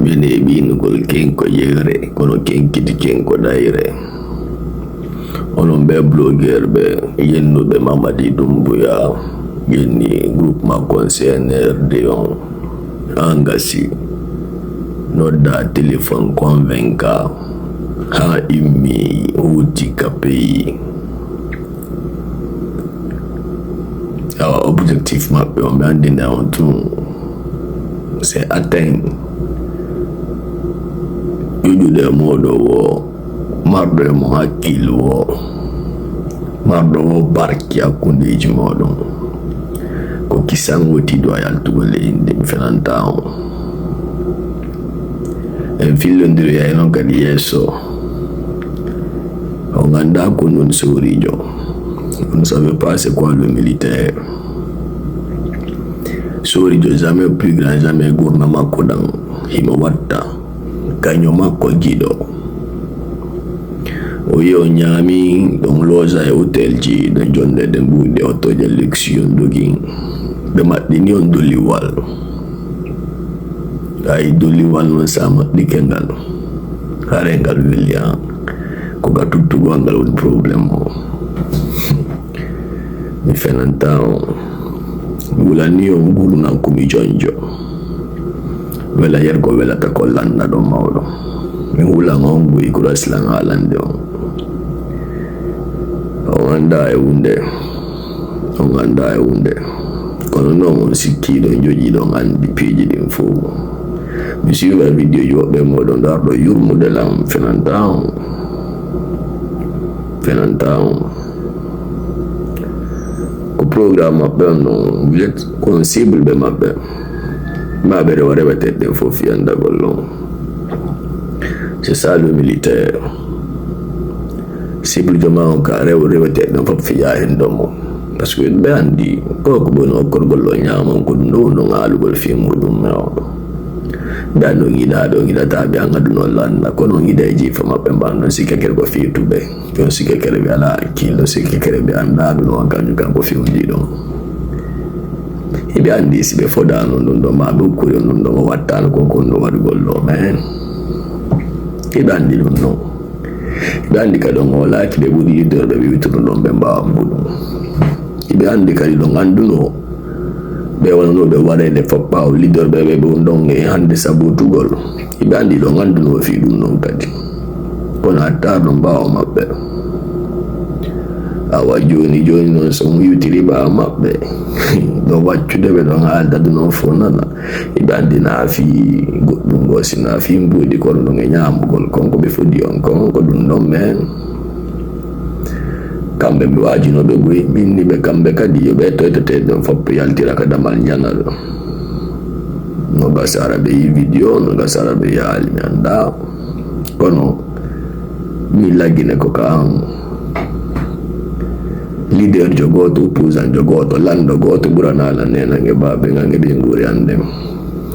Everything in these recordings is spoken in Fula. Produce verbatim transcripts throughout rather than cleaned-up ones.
Ɓe neeɓi innugol kenko yeyre, kono kenkiti kenko ɗayre. Onon ɓe blogueur ɓe yennuɓe Mamadi Doumbouya, yenni groupement kon C N R D on, an gasi, nodda téléphone convainca, haa immi huuti ka pays. Awa, objectif maɓɓe on, ɓe anndina on tun, c'est atteint. Ƴuƴuɗo e mooɗon wo, marɗo e mo hakkil wo, marɗo wo barki hakkundeeji mooɗon. Ko kisan woti ɗo a yaltugol e innde, mi fenanta on. En fillondiroyay non kadi yeeso. On anndaa ko non sooriijo. Vous ne savez pas c'est quoi le militaire. Sooriijo jamais plus grand, jamais gurna makko ɗan. Himo watta. Kaño makko giɗo. O yi o ñaami, ɗon loosa e hotelji, ɗon jonde ɗe mbuuɗe, otooje luxe, yon dogi. Ɓe maɗɗini on doliwal. Ay, doliwal non, sa maɗɗike ngal, hare ngal weli an. Ko ga tuttugol ngal woni problème o. Mi fenanta on. Mi wulani on gurnan ko mi jonjo. Wela yer ko welata ko lannda ɗo mawɗo. Mi wulan on goy kura silan haalande on. On anndaa e hunde. On anndaa e hunde. Kono non on sikkiiɗo, joƴiiɗo, on anndi piiji ɗin fow. Mi suiva vidéo ji woɓɓe mooɗon ɗo arɗo yurmude lan, fenanta on. Fenanta on. Ko programme maɓɓe on non, vous êtes ko on cible ɓe maɓɓe. Ma ɓe rewa reweteɗe ɗen fof fiyandagol non. C'est ça le militaire. Cible joma on ka rew reweteɗe ɗen fof fiya hen domo. Parce que ɓe anndi ko ko boni okkorgol o ñaama on ko ɗum ɗo non aalugol fii muɗum me o. Ɓe anndi on yiɗa ɗo yiɗata ɓe an aduna o lanna kono on yiɗa e jiifa maɓɓe mban non sikkakere ko fii tuɓe. Ɓe on sikke kere ɓe alaa hakkillo, sikke kere ɓe anndaa ɗum ɗon, kanjum kan ko fewndi ɗon. Hiɓe anndi si ɓe fodaano ɗum ɗon, ma ɓe okkuri on ɗum ɗon, o wattaano kon kon ɗum waɗugol ɗo, mais hiɓe anndi ɗum ɗon. Hiɓe anndi kadi on o laaki ɓe ɓuri yidorɓe ɓe wittude ɗon ɓe mbaawa muɗum. Hiɓe anndi kadi ɗon annduno ɓe wonanooɓe wareede fop ɓaawo liddorɓe ɓe ɓe ɗon e hannde sabotugol. Hiɓe anndi ɗon anndunoo fii ɗum ɗon kadi. Kono hatta ɗum ɓaawo maɓɓe. Awa jooni jooni noon so on yewtiri ɓaawo maɓɓe. Ɗo waccude ɓe ɗon haalda ɗum ɗon fof nana. Hiɓe anndi na fii goɗɗum goo si na fii mbuuɗi kono ɗum e ñaamugol kon ko ɓe fodi on kon ko ɗum ɗon men. Kamɓe mi waajunoo ɓe goy, mi inni ɓe kamɓe kadi yo ɓe toytetee ɗon fop yaltira ka damal ñanal. No gasara ɓe yi vidéo, no gasara ɓe yaali mi anndaa. Kono mi laggine ko ka an. Leader jo gooto, opposant jo gooto, lanndo gooto ɓuranaala neenange baabe ngange ɓe nguuri an nden.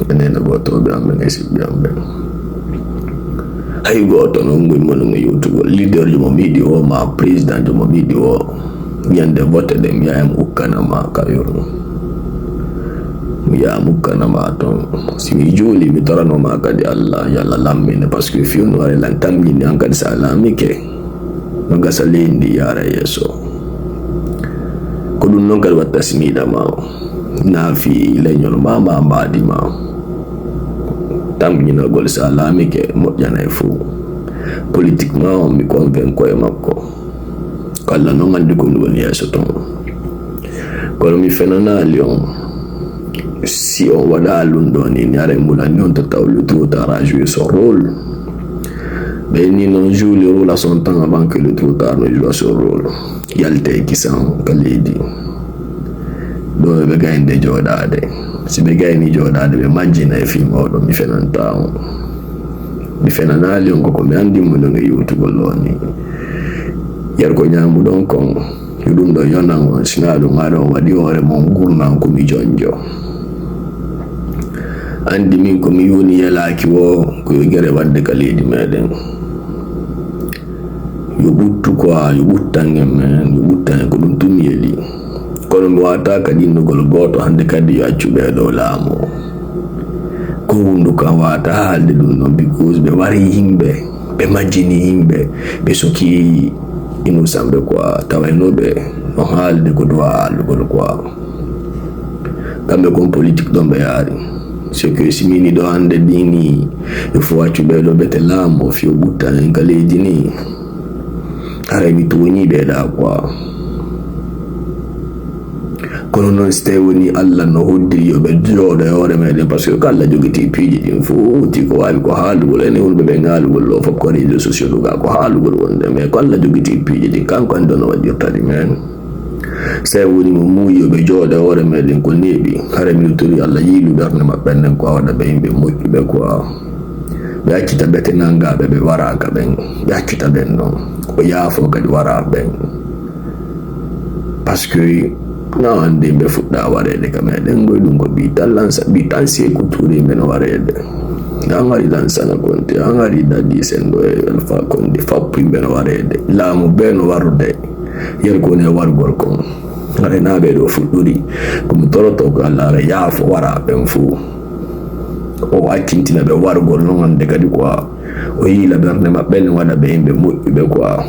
E neena gooto ɓe an ɓen e siɓɓe an ɓen. Hay gooto non ngol mo no yewtugol leader jo mo mi yiɗi o ma président jo mo mi yiɗi o. Ñande vote ɗen mi yaha mi ukkana ma ka yurno. Mi yaha mi ukkana ma ton. Si mi juuli mi torano ma kadi Allah, yo Allah lammine, parce que fii no wari lan tamƴini an kadi sa laamike. No gasa leydi ndi yaara yeeso. Ko ɗum non kadi watta si mi yiɗa ma o. Na fii leñol ma, ma mbaadi ma. Tamƴinagol sa laamike moƴƴanay fow. Politiquement on mi convainco e makko. Ko Allah non anndi ko mi woni yeeso ton. Kono mi fenanaali on. Si on waɗa ɗum ɗo ni, ni ara e mulani on to taw le trop tard a joué son rôle. Ɓe ni non joue le rôle à son temps avant que le trop tard ne joue son rôle. Yalte e kisan ka leydi. Ɗo ɓe gayde jooɗaade. Si ɓe gayni jooɗaade, ɓe majjina e fii mawɗo, mi fenanta on. Mi fenanaali on ko ko mi anndi mo ɗon e yewtugol ɗo ni. Yer ko ñaamuɗon kon, yo ɗum ɗo yonan on, sinaa ɗum aɗa on waɗi hoore mon gurnan ko mi jonjo. Anndi min ko mi yoni yelaaki wo, ko yo gere waɗde ka leydi meɗen. Yo ɓuttu quoi, yo ɓuttan en men, yo ɓuttan en ko ɗum tun yeli. Kono mi waata kadi innugol gooto hannde kadi yo accu ɓee ɗo laamu. Ko hunduko am wawata haalde ɗum ɗon, because ɓe wari yimɓe, ɓe majjini yimɓe, ɓe soki innocent ɓe quoi, tawa ino ɓe no haalde ko duwa haalugol quoi. Kamɓe kon politique ɗon ɓe yaari. C'est que si mini ɗo hannde dini, il faut accu ɓe ɗo ɓete laamu, fiyo ɓutta en ka leydi ni. Haray mi tooñi ɓe ɗa quoi. Kono noon, si tawi woni Allah no hoddiri yo ɓe jooɗo e hoore meɗen, parce que ko Allah jogiti piiji ɗin fof, ti ko waawi ko haalugol, enen wonɓe ɓen haalugol ɗo fof ko réseaux sociaux ɗo ga ko haalugol wonde, mais ko Allah jogiti piiji ɗin, kanko anndi no waɗirta ɗi men. Si tawi woni mo muuyi yo ɓe jooɗo e hoore meɗen ko neeɓi, hara miɗo tori Allah yiilu ɓernde maɓɓe nden ko a waɗa ɓe yimɓe moƴƴuɓe quoi. Ɓe accita ɓe tenangaaɓe ɓe waraaka ɓen, ɓe accita ɓen ɗon, o yaafo kadi wara ɓen. Parce que na anndi ɓe fuɗɗa wareede ka meɗen, ngoy ɗum ko ɓi tan lansa, ɓi tan seeku tuuri men wareede. An hari lansana konte, an hari dadi sendo e alfa konde, fappu men wareede. Laamu be no warude, yer ko ne wargol kon. Hare na ɓe ɗo fuɗɗuri, ko mi toroto ko Allah ara yaafo wara ɓen fuu. O accintina ɓe wargol non hannde kadi quoi. O yiila ɓernde maɓɓe, ne waɗa ɓe yimɓe moƴƴuɓe quoi.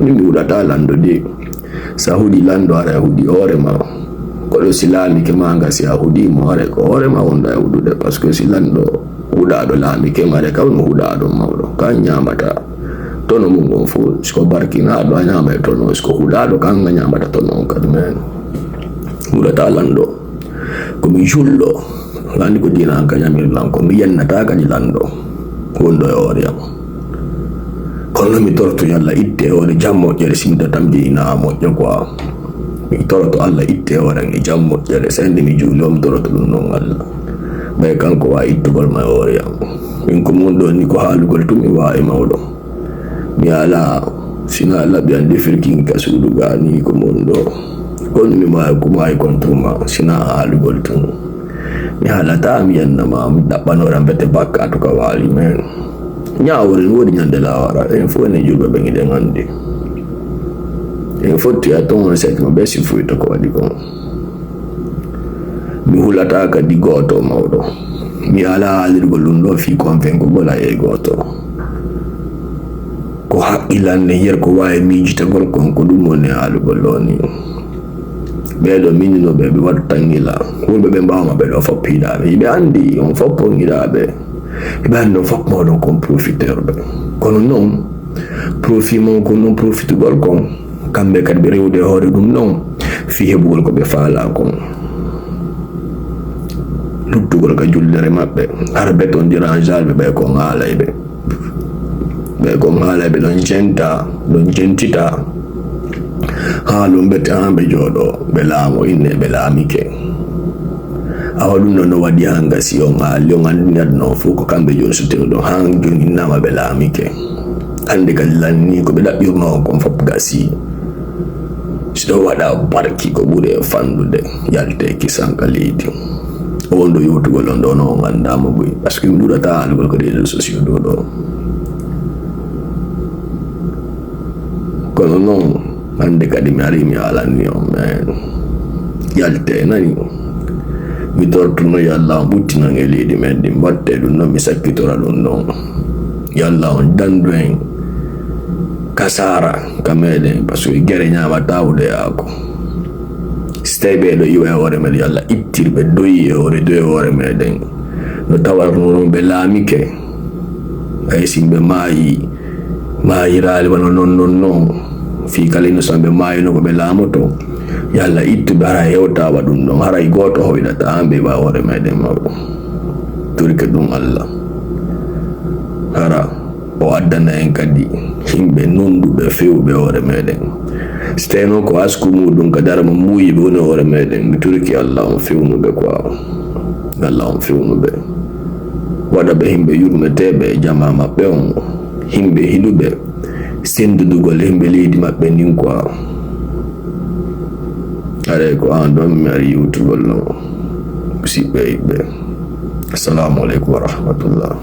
Min mi huɗata lanndo de. Si a huɗi lanndo, hara a huɗi hoore ma. Koɗo si laamike ma nga, si a huɗi mo, hara ko hoore ma wonɗa e huɗude. Parce que si lanndo huɗaaɗo laamike ma, hara kam no huɗaaɗo mawɗo. Kan ñaamata tono mum on fof, si ko barkinaaɗo a ñaama e tono, si ko huɗaaɗo kan nga ñaamata tono on kadi. Men huɗata lanndo. Ko mi julɗo, lanndi ko diina an ka ñamirlan, ko mi yennata kadi lanndo wonɗo e hoore am. Kono mi toroto yo Allah itte e hoore jam moƴƴere, si mi datam je ina moƴƴa quoi. Mi toroto Allah itte e hoore am e jam moƴƴere, sende mi juuli o, mi toroto ɗum non Allah. Ɓay kanko wa ittugol ma e hoore am. Min ko mun ɗo ni ko haalugol tun mi waawi mawɗo. Mi alaa, sina laɓi an defirkin ka suudu ga ni ko mon ɗo. Kono mi maayi ko maayi kon tuma, sina haalugol tun. Mi haalata, mi yannama, mi ɗaɓɓanora mbete bakkaatu ka waali men. Ñaawore no woodi ñande laawara, en fof enen julɓe ɓen hiɗen anndi. En fotti a ton on sek mo ɓe si fuyta ko waɗi kon. Mi hulata kadi gooto mawɗo. Mi alaa haalirgol ɗum ɗo fii konfenkugol hay e gooto. Ko haqqilande yer ko waawi miijitagol kon ko ɗum woni haalugol ɗo ni. Ɓee ɗo minnunoɓe ɓe waɗu tangila. Wonɓe ɓe mbaawma ɓe ɗo fof piɗaaɓe. Hiɓe anndi on fof pongiraaɓe. Hiɓe anndi on fof mawɗon kon profiteur ɓe. Kono noon, profit mon kon noon profitugol kon. Kamɓe kadi ɓe rewde e hoore ɗum ɗon, fii heɓugol ko ɓe faalaa kon. Luttugol ka jullere maɓɓe, hara ɓe ton diranjalɓe ɓe kon haalay ɓe. Ɓe kon haalay ɓe ɗon jenta, ɗon jentita. Haalum ɓe te haa ɓe jooɗo, ɓe laamo inne, ɓe laamike. Awa ɗum ɗon no waɗi haa ngasi on haali, on anndinat noon fof ko kamɓe jooni so tewɗo haa jooni innama ɓe laamike. Hannde kadi lanni ko ɓe ɗaɓɓirnoo kon fof gasi. Si ɗo waɗa barki ko ɓuri e fanɗude, yalte kisan ka leydi. O wonɗo yewtugol on ɗo no on anndaama buy. Parce que mi ɗuɗata haalugol ko réseaux sociaux ɗo ɗo. Kono noon, hannde kadi mi ari mi haalanni on, mais yalte nani. Mi tortuno yo Allah on ɓuttinan e leydi men ndi, mbatte ɗum ɗon, mi sakkitora ɗum ɗon. Yo Allah on dandu en kasaara ka meɗen, parce que gere ñaamata wuɗoyaako. Si tawi ɓee ɗo iwa e hoore meɗen, yo Allah ittir ɓe doyi e hoore, doyi e hoore meɗen. No tawarno noon ɓe laamike, hay si ɓe maayi, maayiraali wano non, non, non. Fii kala ino so ɓe maayino ko ɓe laamoto. Yo Allah ittu ɓe, hara hewtawa ɗum ɗon, haray gooto hoyɗata, an ɓe ɓa hoore meɗen mawɗo. Turke ɗum Allah. Hara o addana en kadi yimɓe nunɗuɓe, fewɓe hoore meɗen. Si tawi noon ko asku muɗum ka dara mo muuyiɓe woni hoore meɗen, mi turki Allah on fewnuɓe quoi. Allah on fewnuɓe. Waɗa ɓe yimɓe yurmeteeɓe e jamaa maɓɓe on, yimɓe hiɗuɓe, senndudugol e yimɓe leydi maɓɓe ndin quoi. Haray ko an ɗon mi ari yewtugol no, musidɓe e yiɗɓe. Assalamu aleykum wa rahmatullah.